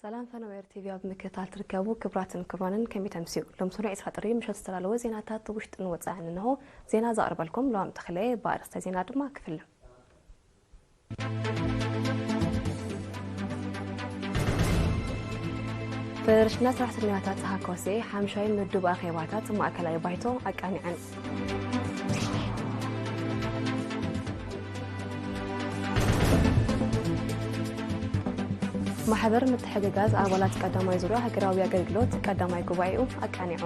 ሰላም ፈነወ ኤር ቲቪ ኣብ ምክትታል ትርከቡ ክቡራትን ክቡራንን ከመይ ተምስዩ? ሎም ሰኑዕ ዕስራ ጥሪ ምሸት ዝተዳለወ ዜናታት ውሽጥን ወጻእን እንሆ። ዜና ዘቕርበልኩም ሎሚ ተኽለ፣ ብኣርእስተ ዜና ድማ ክፍልም። ፈደረሽናት ሰራሕተኛታት ሃኮሴ ሓምሻይ ምዱብ ኣኼባታት ማእከላይ ባይቶ ኣቃኒዐን። ማሕበር ምትሕግጋዝ ኣባላት ቀዳማይ ዙርያ ሃገራዊ ኣገልግሎት ቀዳማይ ጉባኤኡ ኣቃኒዑ።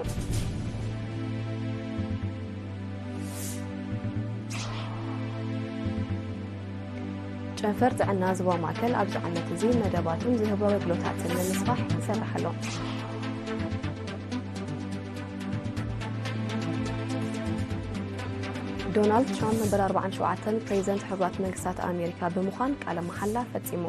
ጨንፈር ጥዕና ዞባ ማእከል ኣብዚ ዓመት እዚ መደባትን ዝህቡ ኣገልግሎታትን ንምስፋሕ ይሰርሕ ኣሎ። ዶናልድ ትራምፕ ነበር ኣርባዓን ሸውዓተን ፕሬዚደንት ሕቡራት መንግስታት ኣሜሪካ ብምዃን ቃለ መሓላ ፈጺሙ።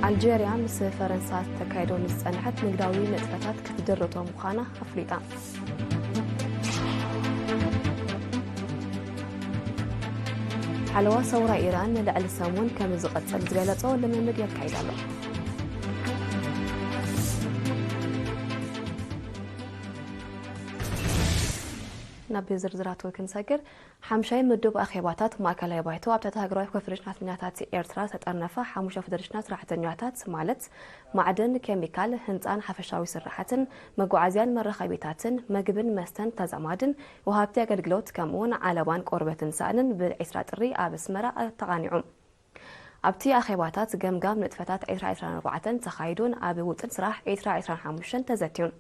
ኣልጀርያ ምስ ፈረንሳ ተካይዶ ንዝጸንሐት ንግዳዊ ንጥፈታት ክትድርቶ ምዃና ኣፍሊጣ። ሓለዋ ሰውራ ኢራን ንልዕሊ ሰሙን ከም ዝቐጽል ዝገለጾ ልምምድ የካይድ ኣሎ። ናብ ዝርዝራቱ ክንሰግር፣ ሓምሻይ ምዱብ ኣኼባታት ማእከላይ ባይቶ ኣብ ትሕቲ ሃገራዊ ኮንፈደሬሽን ሰራሕተኛታት ኤርትራ ዝተጠርነፈ ሓሙሽተ ፌደሬሽናት ሰራሕተኛታት ማለት ማዕድን፣ ኬሚካል፣ ህንጻን ሓፈሻዊ ስራሓትን፣ መጓዓዝያን መራኸቢታትን፣ መግብን መስተን ተዛማድን ወሃብቲ ኣገልግሎት ከምኡውን ዓለባን ቆርበትን ሳእንን ብዒስራ ጥሪ ኣብ ኣስመራ ተቓኒዑ። ኣብቲ ኣኼባታት ገምጋም ንጥፈታት ዕስራ ዕስራን ኣርባዕተን ተኻይዱን ኣብ ውጥን ስራሕ ዕስራ ዕስራን ሓሙሽተን ተዘትዩን።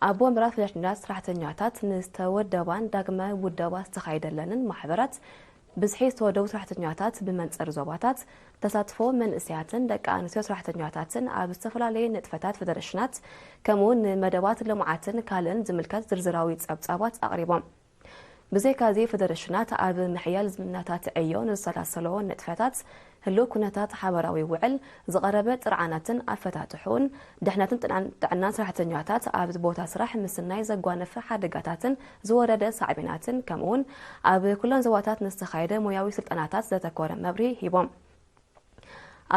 ኣብ ወንበራት ፌደሬሽናት ሰራሕተኛታት ንዝተወደባን ዳግመ ውደባ ዝተኻየደለንን ማሕበራት፣ ብዝሒ ዝተወደቡ ሰራሕተኛታት ብመንጽር ዞባታት፣ ተሳትፎ መንእሰያትን ደቂ ኣንስትዮ ሰራሕተኛታትን ኣብ ዝተፈላለየ ንጥፈታት ፌደሬሽናት፣ ከምኡውን ንመደባት ልምዓትን ካልእን ዝምልከት ዝርዝራዊ ጸብጻባት ኣቕሪቦም። ብዘይካዚ፣ ፌደሬሽናት ኣብ ምሕያል ዝምድናታት ዕዮ ንዝሰላሰለዎ ንጥፈታት፣ ህሉው ኩነታት ሓበራዊ ውዕል፣ ዝቐረበ ጥርዓናትን ኣፈታትሑን፣ ድሕነትን ጥዕናን፣ ጥዕናን ሰራሕተኛታት፣ ኣብ ቦታ ስራሕ ምስናይ ዘጓነፈ ሓደጋታትን ዝወረደ ሳዕቤናትን፣ ከምኡውን ኣብ ኩለን ዞባታት ንዝተኻየደ ሞያዊ ስልጠናታት ዘተኮረ መብርሂ ሂቦም።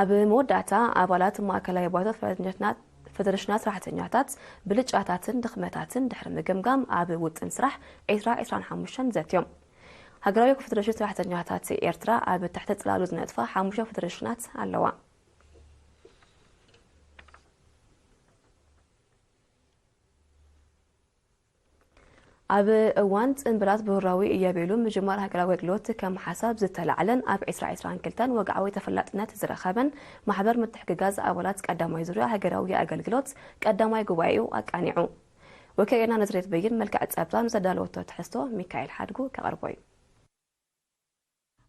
ኣብ መወዳእታ፣ ኣባላት ማእከላይ ባይቶ ፌደሬሽናት፣ ፌደሬሽናት ሰራሕተኛታት ብልጫታትን ድኽመታትን ድሕሪ ምግምጋም፣ ኣብ ውጥን ስራሕ ዕስራ ዕስራን ሓሙሽተን ዘትዮም። ሃገራዊ ኮንፈደሬሽን ሰራሕተኛታት ኤርትራ ኣብ ትሕቲ ጽላሉ ዝነጥፋ ሓሙሽተ ፌደሬሽናት ኣለዋ። ኣብ እዋን ጽንብላት ብህራዊ እየቤሉ ምጅማር ሃገራዊ ኣገልግሎት ከም ሓሳብ ዝተላዕለን ኣብ ዕስራ ዕስራን ክልተን ወግዓዊ ተፈላጥነት ዝረኸበን ማሕበር ምትሕግጋዝ ኣባላት ቀዳማይ ዙርያ ሃገራዊ ኣገልግሎት ቀዳማይ ጉባኤኡ ኣቃኒዑ። ወኪልና ነዝሬት በይን መልክዕ ጸብጻብ ንዘዳለወቶ ትሕዝቶ ሚካኤል ሓድጉ ከቕርቦ እዩ።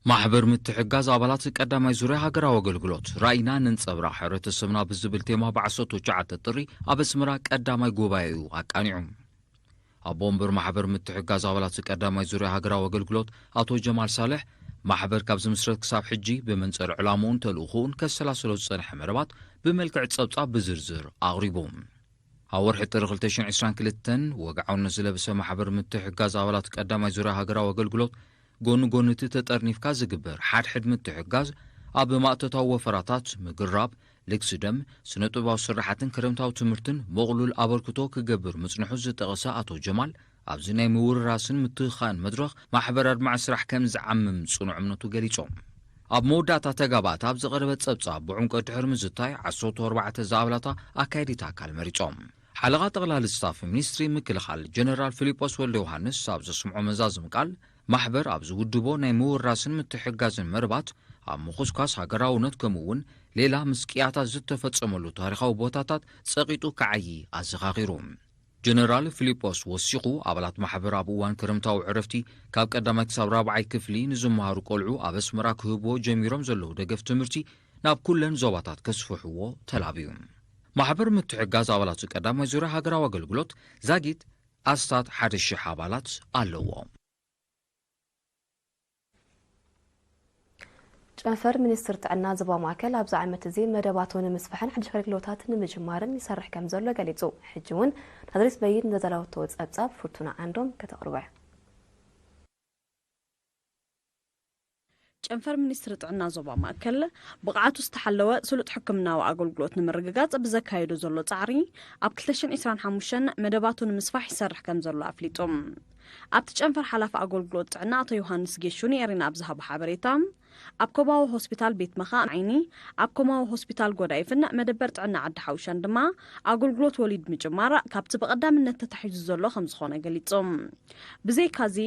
ማሕበር ምትሕጋዝ ኣባላት ቀዳማይ ዙርያ ሃገራዊ ኣገልግሎት፣ ራኢና ነንጸብራቕ ሕብረተሰብና ብዝብል ቴማ ብዓሰርተ ትሽዓተ ጥሪ ኣብ ኣስመራ ቀዳማይ ጉባኤኡ ኣቃኒዑ። ኣቦ ወንበር ማሕበር ምትሕጋዝ ኣባላት ቀዳማይ ዙርያ ሃገራዊ ኣገልግሎት ኣቶ ጀማል ሳልሕ፣ ማሕበር ካብ ዝምስረት ክሳብ ሕጂ ብመንጽር ዕላምኡን ተልእኾኡን ከሰላስሎ ዝጸንሐ መደባት ብመልክዕ ጸብጻብ ብዝርዝር ኣቕሪቡ። ኣብ ወርሒ ጥሪ ክልተ ሽሕን ዕስራን ክልተን ወግዓውነት ዝለበሰ ማሕበር ምትሕጋዝ ኣባላት ቀዳማይ ዙርያ ሃገራዊ ኣገልግሎት፣ ጎኒ ጎኒ እቲ ተጠርኒፍካ ዝግበር ሓድሕድ ምትሕጋዝ፣ ኣብ ማእቶታዊ ወፈራታት፣ ምግራብ፣ ልግሲ ደም፣ ስነ-ጥበባዊ ስራሓትን ክረምታዊ ትምህርትን ምቕሉል ኣበርክቶ ክገብር ምጽንሑ ዝጠቐሰ ኣቶ ጀማል፣ ኣብዚ ናይ ምውርራስን ምትኽኻእን መድረኽ ማሕበር ኣድማዒ ስራሕ ከም ዝዓምም ጽኑዕ እምነቱ ገሊጾም። ኣብ መወዳእታ ተጋባእቲ ኣብ ዝቐረበ ጸብጻብ ብዕምቆት ድሕሪ ምዝታይ፣ ዓሰርተ ኣርባዕተ ዝኣባላታ ኣካየዲት ኣካል መሪጾም። ሓለቓ ጠቕላሊ ስታፍ ሚኒስትሪ ምክልኻል ጀነራል ፊሊጶስ ወልደ ዮሃንስ ኣብ ዘስምዖ መዛዝም ቃል፣ ማሕበር ኣብ ዝውድቦ ናይ ምውራስን ምትሕጋዝን መርባት፣ ኣብ ምኹስኳስ ሃገራውነት ከምኡ እውን ሌላ ምስ ቅያታት ዝተፈጸመሉ ታሪኻዊ ቦታታት ጸቒጡ ክዓዪ ኣዘኻኺሩ። ጀነራል ፊሊጶስ ወሲኹ፣ ኣባላት ማሕበር ኣብ እዋን ክረምታዊ ዕረፍቲ ካብ ቀዳማይ ክሳብ ራብዓይ ክፍሊ ንዝመሃሩ ቆልዑ ኣብ ኣስመራ ክህብዎ ጀሚሮም ዘለዉ ደገፍ ትምህርቲ ናብ ኩለን ዞባታት ከስፍሕዎ ተላብዩ። ማሕበር ምትሕጋዝ ኣባላት ቀዳማይ ዙርያ ሃገራዊ ኣገልግሎት ዛጊት ኣስታት ሓደ ሽሕ ኣባላት ኣለዎ። ጨንፈር ሚኒስትር ጥዕና ዞባ ማእከል ኣብዚ ዓመት እዚ መደባቱ ንምስፋሕን ሓድሽ ኣገልግሎታት ንምጅማርን ይሰርሕ ከም ዘሎ ገሊጹ። ሕጂ እውን ናዝሬት በይን ዘዳለወቶ ጸብጻብ ፍርቱና ዓንዶም ከተቕርቦ እያ። ጨንፈር ሚኒስትሪ ጥዕና ዞባ ማእከል ብቕዓቱ ዝተሓለወ ስሉጥ ሕክምናዊ ኣገልግሎት ንምርግጋጽ ብዘካየዶ ዘሎ ጻዕሪ፣ ኣብ ክልተ ሽሕን ዕስራን ሓሙሽተን መደባቱ ንምስፋሕ ይሰርሕ ከም ዘሎ ኣፍሊጡ። ኣብቲ ጨንፈር ሓላፊ ኣገልግሎት ጥዕና ኣቶ ዮሃንስ ጌሹ ንኤሪና ኣብ ዝሃቦ ሓበሬታ፣ ኣብ ኮማዊ ሆስፒታል ቤት መኻን ዓይኒ፣ ኣብ ኮማዊ ሆስፒታል ጎዳይፍን መደበር ጥዕና ዓዲ ሓውሻን ድማ ኣገልግሎት ወሊድ ምጅማር ካብቲ ብቐዳምነት ተታሒዙ ዘሎ ከም ዝኾነ ገሊጹ። ብዘይካዚ፣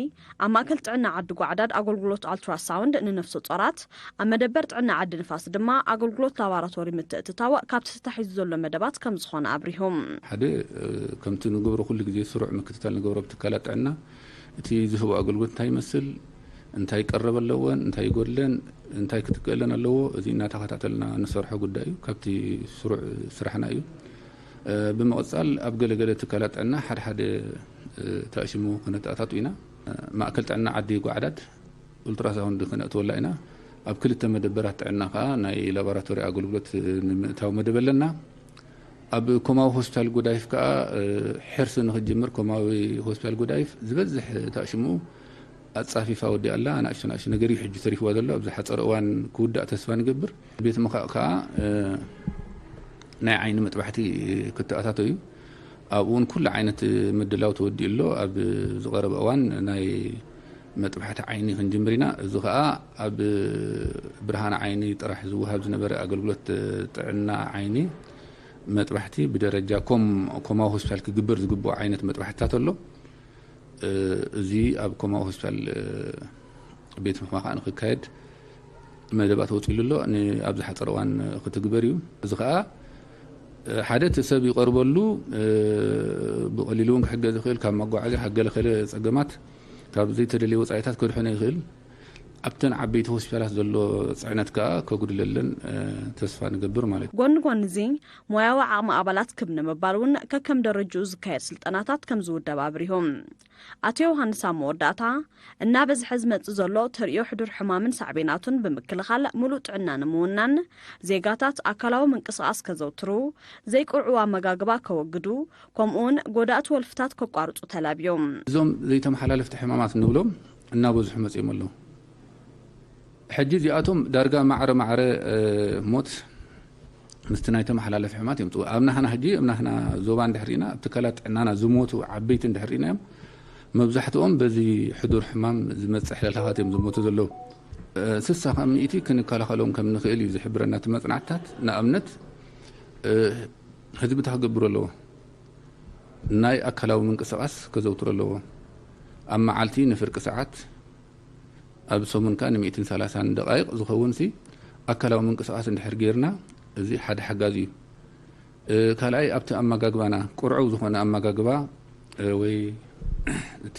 ኣብ ማእከል ጥዕና ዓዲ ጓዕዳድ ኣገልግሎት ኣልትራሳውንድ ንነፍሰ ጾራት፣ ኣብ መደበር ጥዕና ዓዲ ንፋስ ድማ ኣገልግሎት ላቦራቶሪ ምትእትታው ካብቲ ተታሒዙ ዘሎ መደባት ከም ዝኾነ ኣብሪሁ። ሓደ፣ እ፣ ከምቲ ንገብሮ ኩሉ ግዜ ስሩዕ ምክትታል ንገብሮ ኣብ ትካላት ጥዕና፣ እቲ ዝህቦ ኣገልግሎት እንታይ ይመስል፣ እንታይ ቀረብ ኣለወን፣ እንታይ ይጎድለን፣ እንታይ ክትከለን ኣለዎ፣ እዚ እናተኸታተልና ንሰርሖ ጉዳይ እዩ። ካብቲ ስሩዕ ስራሕና እዩ። እ፣ ብምቕጻል ኣብ ገለገለ ትካላት ጥዕና ሓደ ሓደ፣ እ፣ ተኣሽሙ ክነተኣታቱ ኢና። እ፣ ማእከል ጥዕና ዓዲ ጓዕዳድ ኡልትራሳውንድ ክነእትወላ ኢና። ኣብ ክልተ መደበራት ጥዕና ከኣ ናይ ላቦራቶሪ ኣገልግሎት ንምእታው መደብ ኣለና። ኣብ ኮማዊ ሆስፒታል ጎዳይፍ ከኣ፣ እ፣ ሕርሲ ንኽጅምር ኮማዊ ሆስፒታል ጎዳይፍ ዝበዝሕ ተኣሽሙ ኣጻፊፋ ወዲኣ ኣላ። ንኣሽቱ ንኣሽቱ ነገር እዩ ሕጂ ተሪፍዋ ዘሎ። ኣብ ዝሓጸረ እዋን ክውዳእ ተስፋ ንገብር። ቤት ምኻእ ከኣ፣ እ፣ ናይ ዓይኒ መጥባሕቲ ክተኣታቶ እዩ። ኣብኡ እውን ኩሉ ዓይነት ምድላው ተወዲኡ ኣሎ። ኣብ ዝቐረበ እዋን ናይ መጥባሕቲ ዓይኒ ክንጅምር ኢና። እዚ ከኣ ኣብ ብርሃን ዓይኒ ጥራሕ ዝወሃብ ዝነበረ ኣገልግሎት ጥዕና ዓይኒ መጥባሕቲ ብደረጃ ኮም-፣ ኮማዊ ሆስፒታል ክግበር ዝግብኦ ዓይነት መጥባሕትታት ኣሎ። እ፣ እዚ ኣብ ኮማዊ ሆስፒታል፣ እ፣ ቤት ምኽማኻእ ንክካየድ መደባት ወፂሉ ኣሎ። ን-፣ ኣብ ዝሓፀረ እዋን ክትግበር እዩ። እዚ ከዓ፣ እ፣ ሓደ እቲ ሰብ ይቐርበሉ፣ እ፣ ብቐሊሉ እውን ክሕገዝ ይኽእል፣ ካብ መጓዓዝያ፣ ካብ ገለገለ ፀገማት፣ ካብ ዘይተደለየ ወፃኢታት ከድሕኖ ይኽእል። ኣብተን ዓበይቲ ሆስፒታላት ዘሎ ፅዕነት ከዓ ከጉድለለን፣ እ፣ ተስፋ ንገብር ማለት እዩ። ጎኒ ጎኒ እዚ፣ ሞያዊ ዓቕሚ ኣባላት ክብ ንምባል እውን ከከም ደረጅኡ ዝካየድ ስልጠናታት ከም ዝውደብ ኣብሪሆም። ኣቶ ዮሃንስ ኣብ መወዳእታ፣ እናበዝሐ ዝመጽእ ዘሎ ተርእዮ ሕዱር ሕማምን ሳዕቤናቱን ብምክልኻል ምሉእ ጥዕና ንምውናን፣ ዜጋታት ኣካላዊ ምንቅስቓስ ከዘውትሩ፣ ዘይቅርዑ ኣመጋግባ ከወግዱ፣ ከምኡውን ጎዳእቲ ወልፍታት ከቋርጹ ተላብዮም። እዞም ዘይተመሓላለፍቲ ሕማማት ንብሎም እናበዝሑ መጺኦም ኣለዉ። ሕጂ እዚኣቶም ዳርጋ ማዕረ ማዕረ፣ እ፣ ሞት ምስቲ ናይ ተመሓላለፊ ሕማት የምፅኡ። ኣብ ናህና ሕጂ፣ ኣብ ናህና ዞባ እንድሕር ርኢና፣ ኣብ ትካላት ጥዕናና ዝሞቱ ዓበይቲ እንድሕር ርኢና እዮም፣ መብዛሕትኦም በዚ ሕዱር ሕማም ዝመፅእ ሕልኽላኻት እዮም ዝሞቱ ዘለዉ። እ፣ ስሳ ካብ ሚእቲ ክንከላኸሎም ከም ንኽእል እዩ ዝሕብረና እቲ መፅናዕትታት። ንኣብነት፣ እ፣ ህዝቢ እንታይ ክገብር ኣለዎ? ናይ ኣካላዊ ምንቅስቓስ ከዘውትር ኣለዎ። ኣብ መዓልቲ ንፍርቂ ሰዓት፣ ኣብ ሰሙን ከኣ ንሚእትን ሰላሳን ደቓይቕ ዝኸውን ሲ ኣካላዊ ምንቅስቓስ እንድሕር ጌርና፣ እዚ ሓደ ሓጋዚ እዩ። እ፣ ካልኣይ፣ ኣብቲ ኣመጋግባና ቅርዑው ዝኾነ ኣመጋግባ፣ እ፣ ወይ እቲ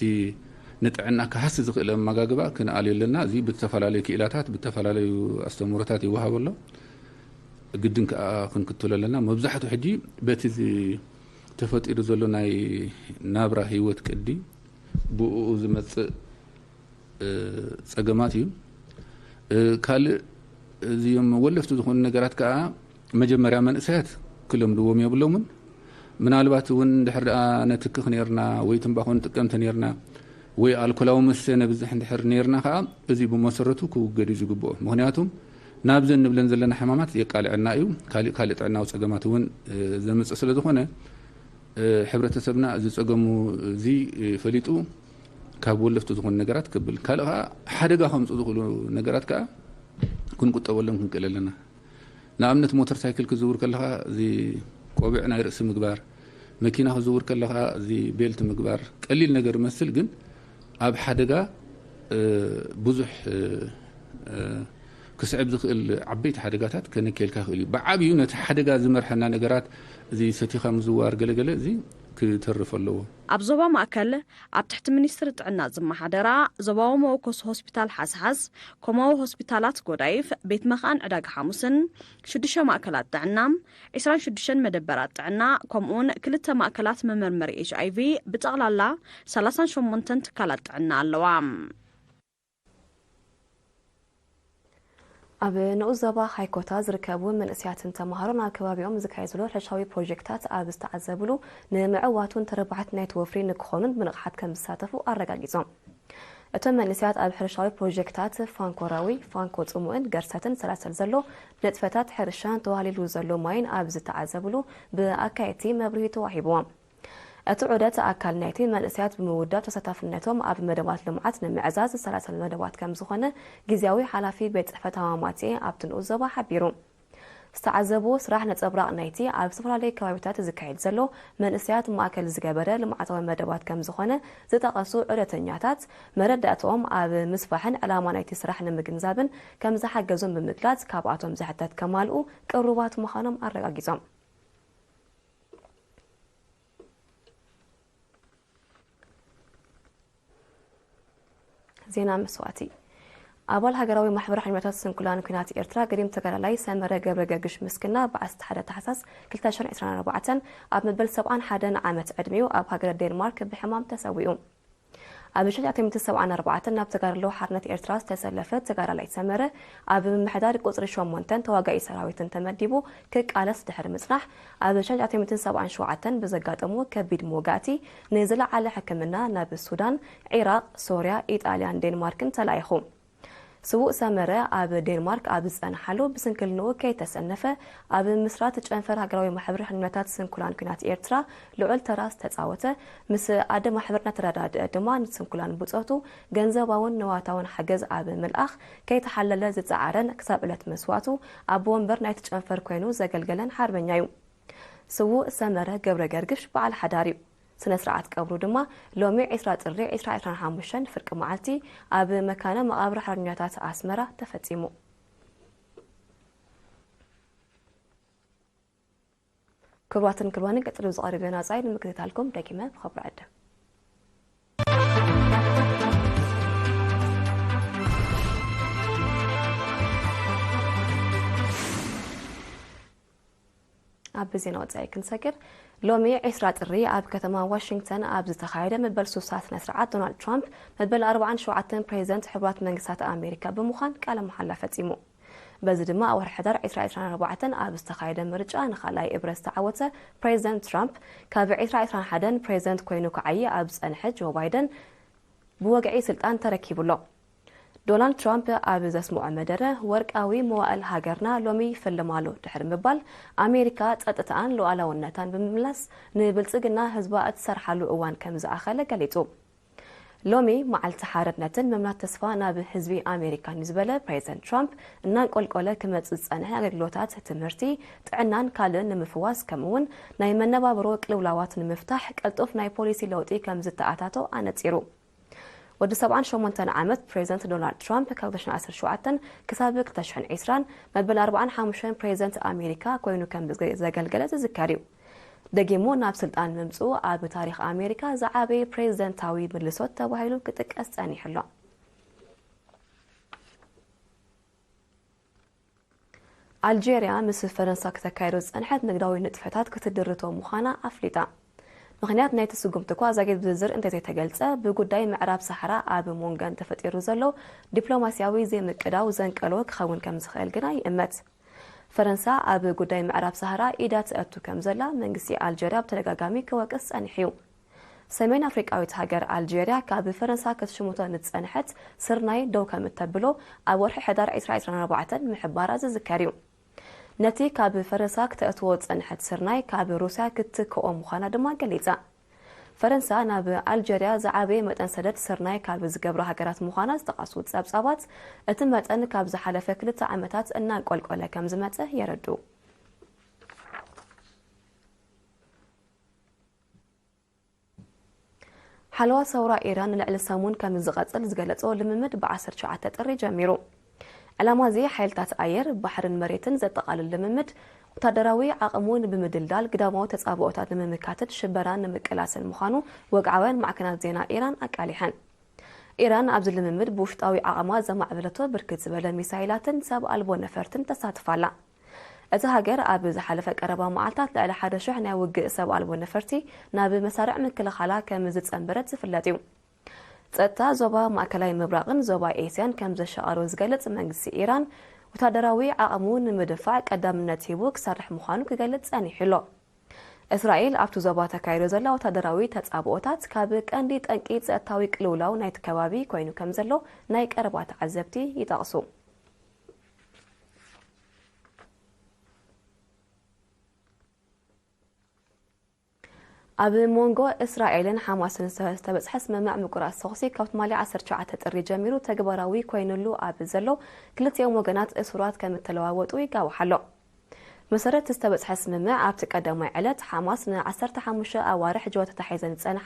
ንጥዕና ክሃሲ ዝኽእል ኣመጋግባ ክንኣልዮ ኣለና። እዚ ብዝተፈላለዩ ክኢላታት፣ ብዝተፈላለዩ ኣስተምህሮታት ይወሃብ ኣሎ። ግድን ከኣ ክንክተሎ ኣለና። መብዛሕትኡ ሕጂ በቲ ዝ-፣ ተፈጢሩ ዘሎ ናይ ናብራ ህይወት ቅዲ፣ ብእኡ ዝመጽእ፣ እ፣ ጸገማት እዩ። እ፣ ካልእ፣ እዚኦም ወለፍቲ ዝኾኑ ነገራት ከኣ መጀመርያ መንእሰያት ክለምድዎም የብሎምን። ምናልባት እውን እንድሕር ደኣ ነትክኽ ነይርና ወይ ትምባኾ ንጥቀም ተነይርና ወይ ኣልኮላዊ መስተ ነብዝሕ እንድሕር ነይርና ከኣ፣ እዚ ብመሰረቱ ክውገድ እዩ ዝግብኦ። ምኽንያቱም ናብዘን ንብለን ዘለና ሕማማት የቃልዐና እዩ። ካሊእ፣ ካልእ ጥዕናዊ ጸገማት እውን፣ እ፣ ዘምጽእ ስለ ዝኾነ፣ እ፣ ሕብረተሰብና እዚ ጸገሙ እዚ፣ እ፣ ፈሊጡ ካብ ወለፍቲ ዝኾኑ ነገራት ክብል፣ ካልእ ከኣ ሓደጋ ከምጽኡ ዝኽእሉ ነገራት ከኣ ክንቁጠበሎም ክንክእል ኣለና። ንኣብነት ሞተር ሳይክል ክዝውር ከለኻ እዚ ቆቢዕ ናይ ርእሲ ምግባር፣ መኪና ክዝውር ከለኻ እዚ ቤልት ምግባር ቀሊል ነገር ይመስል፣ ግን ኣብ ሓደጋ፣ እ፣ ብዙሕ፣ እ፣ እ፣ ክስዕብ ዝኽእል ዓበይቲ ሓደጋታት ከነክየልካ ይኽእል እዩ። ብዓብዩ ነቲ ሓደጋ ዝመርሐና ነገራት፣ እዚ ሰቲኻ ምዝዋር ገለገለ፣ እዚ ክተርፍ ኣለዎ። ኣብ ዞባ ማእከል ኣብ ትሕቲ ሚኒስትሪ ጥዕና ዝመሓደራ ዞባዊ መወከሲ ሆስፒታል ሓስሓስ፣ ኮማዊ ሆስፒታላት ጎዳይፍ፣ ቤት መኻን ዕዳጋ ሓሙስን ሽዱሽተ ማእከላት ጥዕና፣ ዕስራን ሽዱሽተን መደበራት ጥዕና፣ ከምኡውን ክልተ ማእከላት መመርመሪ ኤች ኣይ ቪ፣ ብጠቕላላ ሰላሳን ሸሞንተን ትካላት ጥዕና ኣለዋ። ኣብ ንኡስ ዞባ ሃይኮታ ዝርከቡ መንእሰያትን ተምሃሮን ኣብ ከባቢኦም ዝካየድ ዘሎ ሕርሻዊ ፕሮጀክታት ኣብ ዝተዓዘብሉ፣ ንምዕዋቱን ተረባሕቲ ናይቲ ወፍሪ ንክኾኑን ብንቕሓት ከም ዝሳተፉ ኣረጋጊጾም። እቶም መንእሰያት ኣብ ሕርሻዊ ፕሮጀክታት ፋንኮ ራዊ፣ ፋንኮ ጽሙእን ገርሰትን ሰላሰል ዘሎ ንጥፈታት ሕርሻን ተዋህሊሉ ዘሎ ማይን ኣብ ዝተዓዘብሉ ብኣካየድቲ መብርሂ ተዋሂብዎም። እቲ ዑደት ኣካል ናይቲ መንእሰያት ብምውዳብ ተሳታፍነቶም ኣብ መደባት ልምዓት ንምዕዛዝ ዝሰላሰል መደባት ከም ዝኾነ ግዝያዊ ሓላፊ ቤት ጽሕፈት ሃማማትኤ ኣብቲ ንኡስ ዞባ ሓቢሩ። ዝተዓዘብዎ ስራሕ ነጸብራቕ ናይቲ ኣብ ዝተፈላለዩ ከባቢታት ዝካየድ ዘሎ መንእሰያት ማእከል ዝገበረ ልምዓታዊ መደባት ከም ዝኾነ ዝጠቐሱ ዑደተኛታት፣ መረዳእታኦም ኣብ ምስፋሕን ዕላማ ናይቲ ስራሕ ንምግንዛብን ከም ዝሓገዞም ብምግላጽ፣ ካብኣቶም ዝሕተት ከማልኡ ቅሩባት ምዃኖም ኣረጋጊጾም። ዜና መስዋእቲ። ኣባል ሃገራዊ ማሕበር ሓርበኛታት ስንኩላን ኲናት ኤርትራ ገዲም ተጋዳላይ ሰመረ ገብረ ገርግሽ ምስግና ብ ዓሰርተ ሓደ ታሕሳስ ክልተ ሽሕን ዕስራን ኣርባዕተን ኣብ መበል ሰብዓን ሓደን ዓመት ዕድሚኡ ኣብ ሃገረ ዴንማርክ ብሕማም ተሰዊኡ። ኣብ ሽሕን ትሽዓተ ሚእትን ሰብዓን ኣርባዕተን ናብ ተጋድሎ ሓርነት ኤርትራ ዝተሰለፈ ተጋዳላይ ሰመረ ኣብ ምምሕዳር ቁጽሪ ሸሞንተን ተዋጋኢ ሰራዊትን ተመዲቡ ክቃለስ ድሕሪ ምጽናሕ፣ ኣብ ሽሕን ትሽዓተ ሚእትን ሰብዓን ሸውዓተን ብዘጋጠሞ ከቢድ መውጋእቲ ንዝለዓለ ሕክምና ናብ ሱዳን፣ ዒራቕ፣ ሶርያ፣ ኢጣልያን ዴንማርክን ተላኢኹ። ስዉእ ሰመረ ኣብ ዴንማርክ ኣብ ዝጸንሓሉ ብስንክልንኡ ከይተሰነፈ ኣብ ምስራት ጨንፈር ሃገራዊ ማሕበር ሕርበኛታት ስንኩላን ኲናት ኤርትራ ልዑል ተራ ዝተጻወተ፣ ምስ ኣደ ማሕበር እናተረዳድአ ድማ ንስንኩላን ብጾቱ ገንዘባውን ንዋታውን ሓገዝ ኣብ ምልኣኽ ከይተሓለለ ዝጸዓረን ክሳብ ዕለት መስዋእቱ ኣቦ ወንበር ናይቲ ጨንፈር ኮይኑ ዘገልገለን ሓርበኛ እዩ። ስዉእ ሰመረ ገብረ ገርግሽ በዓል ሓዳር እዩ። ስነ ስርዓት ቀብሩ ድማ ሎሚ ዕስራ ጥሪ ዕስራ ዕስራን ሓሙሽተን ፍርቂ መዓልቲ ኣብ መካነ መቓብር ሓርበኛታት ኣስመራ ተፈጺሙ። ክቡራትን ክቡራንን፣ ቀጺሉ ዝቐርብ ዜና ወጻኢ ንምክትታልኩም ደጊመ ብኽብሪ ዕድም። ኣብ ዜና ወጻኢ ክንሰግር፣ ሎሚ ዕስራ ጥሪ ኣብ ከተማ ዋሽንግተን ኣብ ዝተኻየደ መበል ሱሳ ስነ ስርዓት፣ ዶናልድ ትራምፕ መበል ኣርባዓን ሸውዓተን ፕሬዚደንት ሕቡራት መንግስታት ኣሜሪካ ብምዃን ቃለ መሓላ ፈጺሙ። በዚ ድማ ኣብ ወርሒ ሕዳር ዕስራ ዕስራን ኣርባዕተን ኣብ ዝተኻየደ ምርጫ ንኻልኣይ እብረ ዝተዓወተ ፕሬዚደንት ትራምፕ፣ ካብ ዕስራ ዕስራን ሓደን ፕሬዚደንት ኮይኑ ክዓዪ ኣብ ዝጸንሐ ጆ ባይደን ብወግዒ ስልጣን ተረኪቡ ኣሎ። ዶናልድ ትራምፕ ኣብ ዘስምዖ መደረ፣ ወርቃዊ መዋእል ሃገርና ሎሚ ይፍልም ኣሎ ድሕሪ ምባል፣ ኣሜሪካ ጸጥታኣን ሉዓላውነታን ብምምላስ ንብልጽግና ህዝባ እትሰርሓሉ እዋን ከም ዝኣኸለ ገሊጹ። ሎሚ መዓልቲ ሓርነትን ምምላስ ተስፋ ናብ ህዝቢ ኣሜሪካን እዩ ዝበለ ፕሬዚደንት ትራምፕ፣ እናንቆልቆለ ክመጽእ ዝጸንሐ ኣገልግሎታት ትምህርቲ፣ ጥዕናን ካልእን ንምፍዋስ፣ ከምኡ'ውን ናይ መነባብሮ ቅልውላዋት ንምፍታሕ ቅልጡፍ ናይ ፖሊሲ ለውጢ ከም ዝተኣታቶ ኣነጺሩ። ወዲ ሰብዓን ሸሞንተን ዓመት ፕሬዚደንት ዶናልድ ትራምፕ ካብ ክልተ ሽሕን ዓሰርተ ሸውዓተን ክሳብ ክልተ ሽሕን ዕስራን መበል ኣርባዓን ሓሙሽተን ፕሬዚደንት ኣሜሪካ ኮይኑ ከም ዘገልገለ ዝዝከር እዩ። ደጊሙ ናብ ስልጣን ምምጽኡ ኣብ ታሪኽ ኣሜሪካ ዝዓበየ ፕሬዚደንታዊ ምልሶት ተባሂሉ ክጥቀስ ጸኒሑ ኣሎ። ኣልጀርያ ምስ ፈረንሳ ክተካይዶ ዝጸንሐት ንግዳዊ ንጥፈታት ክትድርቶ ምዃና ኣፍሊጣ። ምኽንያት ናይቲ ስጉምቲ እኳ ዛጊት ብዝርዝር እንተዘይተገልጸ፣ ብጉዳይ ምዕራብ ሳሕራ ኣብ መንጎን ተፈጢሩ ዘሎ ዲፕሎማስያዊ ዘይምቅዳው ዘንቀሎ ክኸውን ከም ዝኽእል ግና ይእመት። ፈረንሳ ኣብ ጉዳይ ምዕራብ ሳህራ ኢዳ ትእቱ ከም ዘላ መንግስቲ ኣልጀርያ ብተደጋጋሚ ክወቅስ ጸኒሑ እዩ። ሰሜን ኣፍሪቃዊት ሃገር ኣልጀርያ ካብ ፈረንሳ ክትሽምቶ ንዝጸንሐት ስርናይ ደው ከም እተብሎ ኣብ ወርሒ ሕዳር ዕስራ ዕስራን ኣርባዕተን ምሕባራ ዝዝከር እዩ። ነቲ ካብ ፈረንሳ ክተእትዎ ዝጸንሐት ስርናይ ካብ ሩስያ ክትትክኦ ምዃና ድማ ገሊጻ። ፈረንሳ ናብ ኣልጀርያ ዝዓበየ መጠን ሰደድ ስርናይ ካብ ዝገብራ ሃገራት ምዃና ዝጠቐሱ ጸብጻባት፣ እቲ መጠን ካብ ዝሓለፈ ክልተ ዓመታት እናንቆልቆለ ከም ዝመጸ የረድኡ። ሓለዋ ሰውራ ኢራን ንልዕሊ ሰሙን ከም ዝቐጽል ዝገለጾ ልምምድ ብ ዓሰርተ ትሽዓተ ጥሪ ጀሚሩ። ዕላማ እዚ ሓይልታት ኣየር፣ ባሕርን መሬትን ዘጠቓልል ልምምድ፣ ወታደራዊ ዓቕሙ ንምድልዳል፣ ግዳማዊ ተጻብኦታት ንምምካትን ሽበራን ንምቅላስን ምዃኑ ወግዓውያን ማዕከናት ዜና ኢራን ኣቃሊሐን። ኢራን ኣብዚ ልምምድ ብውሽጣዊ ዓቕማ ዘማዕበለቶ ብርክት ዝበለ ሚሳይላትን ሰብ ኣልቦ ነፈርትን ተሳትፍ ኣላ። እታ ሃገር ኣብ ዝሓለፈ ቀረባ መዓልታት ልዕሊ ሓደ ሽሕ ናይ ውግእ ሰብ ኣልቦ ነፈርቲ ናብ መሳርዕ ምክልኻላ ከም ዝጸንበረት ዝፍለጥ እዩ። ጸጥታ ዞባ ማእከላይ ምብራቕን ዞባ ኤስያን ከም ዘሻቐሎ ዝገልጽ መንግስቲ ኢራን፣ ወታደራዊ ዓቕሙ ንምድፋዕ ቀዳምነት ሂቡ ክሰርሕ ምዃኑ ክገልጽ ጸኒሑ ኣሎ። እስራኤል ኣብቲ ዞባ ተካይዶ ዘላ ወታደራዊ ተጻብኦታት ካብ ቀንዲ ጠንቂ ጸጥታዊ ቅልውላው ናይቲ ከባቢ ኮይኑ ከም ዘሎ ናይ ቀረባ ተዓዘብቲ ይጠቕሱ። ኣብ መንጎ እስራኤልን ሓማስን ዝተበጽሐ ስምምዕ ምቁራጽ ተኹሲ ካብ ትማሊ ዓሰርተ ትሽዓተ ጥሪ ጀሚሩ ተግባራዊ ኮይኑሉ ኣብ ዘሎ፣ ክልቲኦም ወገናት እሱራት ከም እተለዋወጡ ይጋውሕ ኣሎ። መሰረት ዝተበጽሐ ስምምዕ ኣብቲ ቀዳማይ ዕለት ሓማስ ን ዓሰርተ ሓሙሽተ ኣዋርሕ ጅሆ ተታሒዘን ዝጸንሓ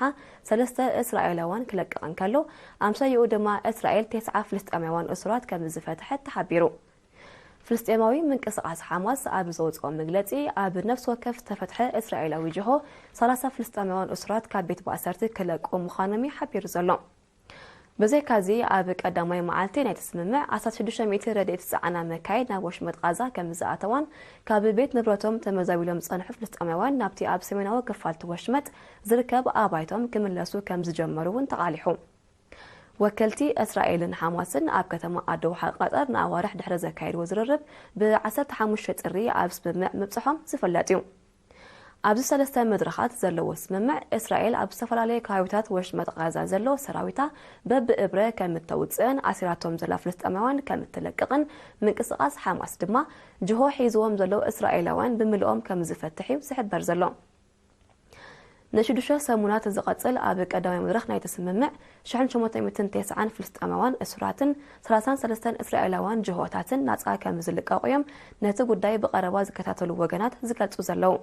ሰለስተ እስራኤላውያን ክለቅቕ እንከሎ፣ ኣምሳይኡ ድማ እስራኤል ተስዓ ፍልስጤማውያን እሱራት ከም ዝፈትሐት ተሓቢሩ። ፍልስጤማዊ ምንቅስቓስ ሓማስ ኣብ ዘውፅኦ መግለፂ፣ ኣብ ነፍሲ ወከፍ ዝተፈትሐ እስራኤላዊ ጅሆ ሰላሳ ፍልስጤማውያን እሱራት ካብ ቤት ማእሰርቲ ክለቁ ምዃኖም እዩ ሓቢሩ ዘሎ። ብዘይካዚ ኣብ ቀዳማይ መዓልቲ ናይቲ ስምምዕ ዓሰርተ ሽዱሽተ ሚእቲ ረድኤት ዝፀዓና መካይን ናብ ወሽመጥ ቓዛ ከም ዝኣተዋን ካብ ቤት ንብረቶም ተመዛቢሎም ዝፀንሑ ፍልስጤማውያን ናብቲ ኣብ ሰሜናዊ ክፋልቲ ወሽመጥ ዝርከብ ኣባይቶም ክምለሱ ከም ዝጀመሩ እውን ተቓሊሑ። ወከልቲ እስራኤልን ሓማስን ኣብ ከተማ ኣዶሓ ቀጠር ንኣዋርሕ ድሕሪ ዘካየድዎ ዝርርብ ብ ዓሰርተ ሓሙሽተ ጥሪ ኣብ ስምምዕ ምብፅሖም ዝፍለጥ እዩ። ኣብዚ ሰለስተ መድረኻት ዘለዎ ስምምዕ፣ እስራኤል ኣብ ዝተፈላለዩ ከባቢታት ወሽመጥ ቓዛ ዘሎ ሰራዊታ በብእብረ ከም እተውፅእን ኣሲራቶም ዘላ ፍልስጤማውያን ከም እትለቅቕን ምንቅስቓስ ሓማስ ድማ ጅሆ ሒዝዎም ዘለዉ እስራኤላውያን ብምልኦም ከም ዝፈትሕ እዩ ዝሕበር ዘሎ። ንሽዱሽተ ሰሙናት ዝቐጽል ኣብ ቀዳማይ መድረኽ ናይቲ ስምምዕ፣ ሽሕን ሸሞንተ ሚእትን ተስዓን ፍልስጤማውያን እሱራትን ሰላሳን ሰለስተን እስራኤላውያን ጅሆታትን ናጻ ከም ዝልቀቑ እዮም ነቲ ጉዳይ ብቐረባ ዝከታተሉ ወገናት ዝገልጹ ዘለዉ።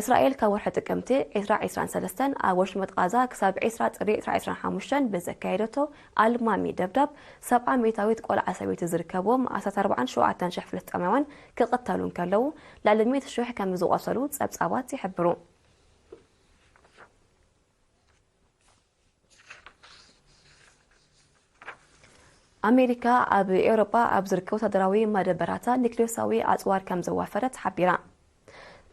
እስራኤል ካብ ወርሒ ጥቅምቲ ዕስራ ዕስራን ሰለስተን ኣብ ወሽመጥ ቓዛ ክሳብ ዕስራ ጥሪ ዕስራ ዕስራን ሓሙሽተን ብዘካየደቶ ኣልማሚ ደብዳብ፣ ሰብዓ ሚእታዊት ቆልዓ ሰበይቲ ዝርከብዎም ኣስታት ኣርባዓን ሸውዓተን ሽሕ ፍልስጤማውያን ክቕተሉ እንከለዉ፣ ልዕሊ ሚእቲ ሽሕ ከም ዝቖሰሉ ጸብጻባት ይሕብሩ። ኣሜሪካ ኣብ ኤውሮጳ ኣብ ዝርከቡ ወታደራዊ መደበራታ ኒክሌሳዊ ኣጽዋር ከም ዘዋፈረት ሓቢራ።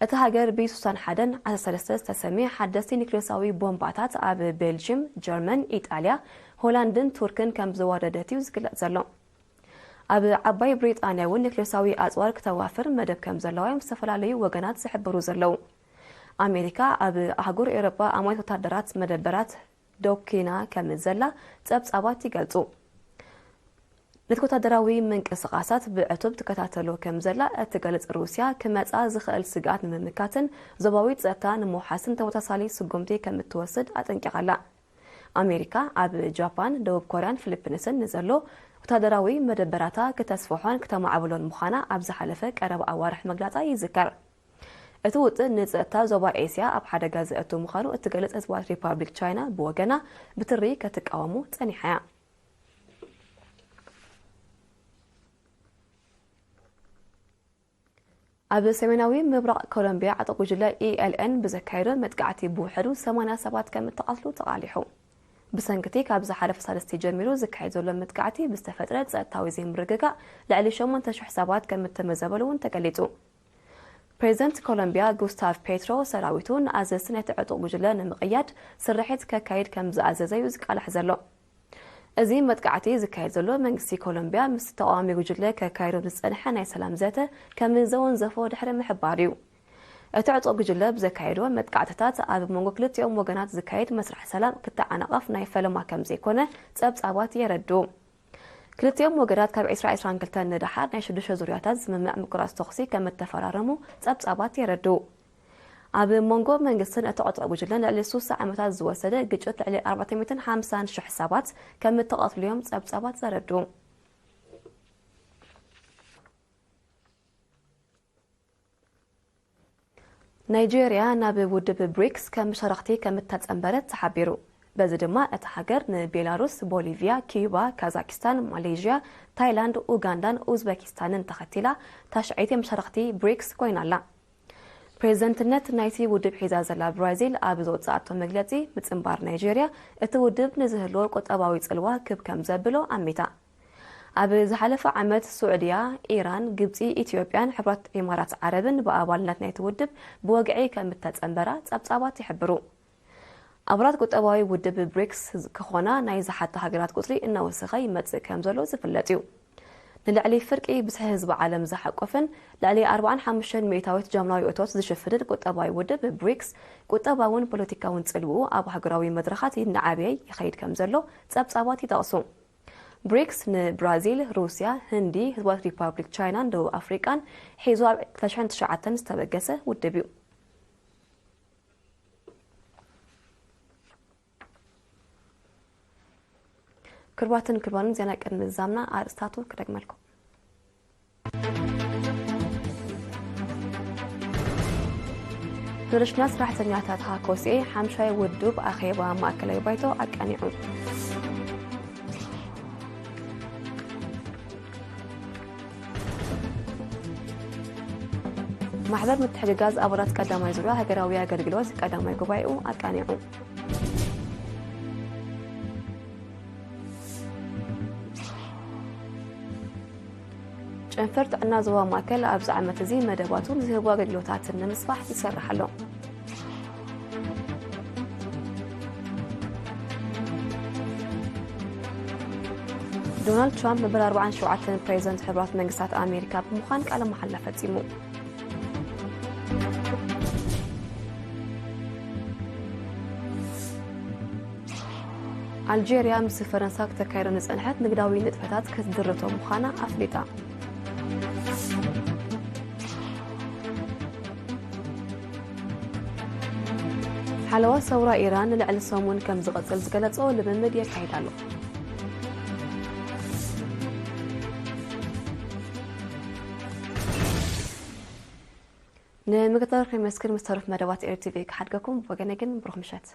እታ ሃገር ብ ሱሳን ሓደን ዓሰርተ ሰለስተ ዝተሰምየ ሓደስቲ ኒክሌሳዊ ቦምባታት ኣብ ቤልጅየም፣ ጀርመን፣ ኢጣልያ፣ ሆላንድን ቱርክን ከም ዘዋደደት እዩ ዝግለጽ ዘሎ። ኣብ ዓባይ ብሪጣንያ እውን ኒክሌሳዊ ኣጽዋር ክተዋፍር መደብ ከም ዘለዋ እዮም ዝተፈላለዩ ወገናት ዝሕብሩ ዘለዉ። ኣሜሪካ ኣብ ኣህጉር ኤውሮጳ ኣማይት ወታደራት መደበራት ዶኪና ከም ዘላ ጸብጻባት ይገልጹ። ነቲ ወታደራዊ ምንቅስቓሳት ብዕቱብ ትከታተሎ ከም ዘላ እትገልጽ ሩስያ፣ ክመጻ ዝኽእል ስግኣት ንምምካትን ዞባዊ ጸጥታ ንምውሓስን ተመሳሳሊ ስጉምቲ ከም እትወስድ ኣጠንቂቓ ኣላ። ኣሜሪካ ኣብ ጃፓን፣ ደቡብ ኮርያን ፊሊፒንስን ንዘሎ ወታደራዊ መደበራታ ክተስፍሖን ክተማዕብሎን ምዃና ኣብ ዝሓለፈ ቀረባ ኣዋርሕ ምግላጻ ይዝከር። እቲ ውጥን ንጸጥታ ዞባ ኤስያ ኣብ ሓደጋ ዘእቱ ምዃኑ እትገልጽ ህዝባዊት ሪፓብሊክ ቻይና ብወገና ብትሪ ክትቃወሞ ጸኒሓ እያ። ኣብ ሰሜናዊ ምብራቕ ኮሎምቢያ ዕጡቕ ጉጅለ ኢ ኤል ኤን ብዘካየዶ መጥቃዕቲ ብውሕዱ ሰማንያ ሰባት ከም እተቐትሉ ተቓሊሑ። ብሰንክቲ ካብ ዝሓለፈ ሳልስቲ ጀሚሩ ዝካየድ ዘሎ መጥቃዕቲ ብዝተፈጥረ ጸጥታዊ ዘይምርግጋእ ልዕሊ ሸሞንተ ሽሕ ሰባት ከም እተመዘበሉ እውን ተገሊጹ። ፕሬዚደንት ኮሎምቢያ ጉስታቭ ፔትሮ ሰራዊቱ ንኣዘዝቲ ናይቲ ዕጡቕ ጉጅለ ንምቕያድ ስርሒት ከካይድ ከም ዝኣዘዘ እዩ ዝቃላሕ ዘሎ። እዚ መጥቃዕቲ ዝካየድ ዘሎ መንግስቲ ኮሎምቢያ ምስ ተቃዋሚ ጉጅለ ከካይዶ ዝጸንሐ ናይ ሰላም ዘተ ከም ዘወንዘፎ ድሕሪ ምሕባር እዩ። እቲ ዕጡቕ ጉጅለ ብዘካየዶ መጥቃዕትታት ኣብ መንጎ ክልቲኦም ወገናት ዝካየድ መስርሕ ሰላም ክተዓናቐፍ ናይ ፈለማ ከም ዘይኮነ ጸብጻባት የረድኡ። ክልቲኦም ወገናት ካብ ዕስራ ዕስራን ክልተን ንደሓር ናይ ሽዱሽተ ዙርያታት ስምምዕ ምቁራጽ ተኹሲ ከም እተፈራረሙ ጸብጻባት የረድኡ። ኣብ መንጎ መንግስትን እቲ ዕጡቕ ጉጅለን ልዕሊ ስሳ ዓመታት ዝወሰደ ግጭት ልዕሊ ኣርባዕተ ሚእትን ሓምሳን ሽሕ ሰባት ከም እተቐትሉ እዮም ጸብጻባት ዘረድኡ። ናይጄርያ ናብ ውድብ ብሪክስ ከም ሸረኽቲ ከም እተጸንበረት ተሓቢሩ። በዚ ድማ እታ ሃገር ንቤላሩስ፣ ቦሊቪያ፣ ኪዩባ፣ ካዛኪስታን፣ ማሌዥያ፣ ታይላንድ፣ ኡጋንዳን ኡዝበኪስታንን ተኸቲላ ታሽዐይቲ መሻርኽቲ ብሪክስ ኮይና ኣላ። ፕሬዝደንትነት ናይቲ ውድብ ሒዛ ዘላ ብራዚል ኣብ ዘውፅኣቶ መግለፂ፣ ምፅንባር ናይጄርያ እቲ ውድብ ንዝህልዎ ቁጠባዊ ፅልዋ ክብ ከም ዘብሎ ኣሚታ። ኣብ ዝሓለፈ ዓመት ስዑድያ፣ ኢራን፣ ግብፂ፣ ኢትዮጵያን ሕቡራት ኢማራት ዓረብን ብኣባልነት ናይቲ ውድብ ብወግዒ ከም እተፀንበራ ፀብፃባት ይሕብሩ። ኣባላት ቁጠባዊ ውድብ ብሪክስ ክኾና ናይ ዝሓታ ሃገራት ቁፅሪ እናወሰኸ ይመፅእ ከም ዘሎ ዝፍለጥ እዩ። ንልዕሊ ፍርቂ ብዝሒ ህዝቢ ዓለም ዝሓቆፍን ልዕሊ ኣርባዓን ሓሙሽተን ሚእታዊት ጃምላዊ እቶት ዝሽፍንን ቁጠባዊ ውድብ ብሪክስ፣ ቁጠባውን ፖለቲካውን ጽልውኡ ኣብ ሃገራዊ መድረኻት እናዓበየ ይኸይድ ከም ዘሎ ጸብጻባት ይጠቕሱ። ብሪክስ ንብራዚል፣ ሩስያ፣ ህንዲ፣ ህዝባዊት ሪፓብሊክ ቻይናን ደቡብ ኣፍሪቃን ሒዙ ኣብ ክልተ ሽሕን ትሽዓተን ዝተበገሰ ውድብ እዩ። ክቡራትን ክቡራንን፣ ዜና ቅድሚ ምዝዛምና ኣርእስታቱ ክደግመልኩም። ፌደሬሽናት ሰራሕተኛታት ሃኮስኤ ሓምሻይ ውዱብ ኣኼባ ማእከላይ ባይቶ ኣቃኒዑ። ማሕበር ምትሕግጋዝ ኣባላት ቀዳማይ ዙርያ ሃገራዊ ኣገልግሎት ቀዳማይ ጉባኤኡ ኣቃኒዑ። ጨንፈር ጥዕና ዞባ ማእከል ኣብዚ ዓመት እዚ መደባቱን ዝህቡ ኣገልግሎታትን ንምስፋሕ ይሰርሕ ኣሎ። ዶናልድ ትራምፕ መበል ኣርባዓን ሸውዓተን ፕሬዚደንት ሕቡራት መንግስታት ኣሜሪካ ብምዃን ቃለ መሓላ ፈጺሙ። ኣልጀርያ ምስ ፈረንሳ ክተካይዶ ንጸንሐት ንግዳዊ ንጥፈታት ክትድርቶ ምዃና ኣፍሊጣ። ሓለዋ ሰውራ ኢራን ንልዕሊ ሰሙን ከም ዝቐጽል ዝገለጾ ልምምድ የካይድ ኣሎ። ንምክትታል ከመስግን ምስ ተረፍ መደባት ኤር ቲቪ ክሓድገኩም። ብወገነ ግን ብሩኽ ምሸት።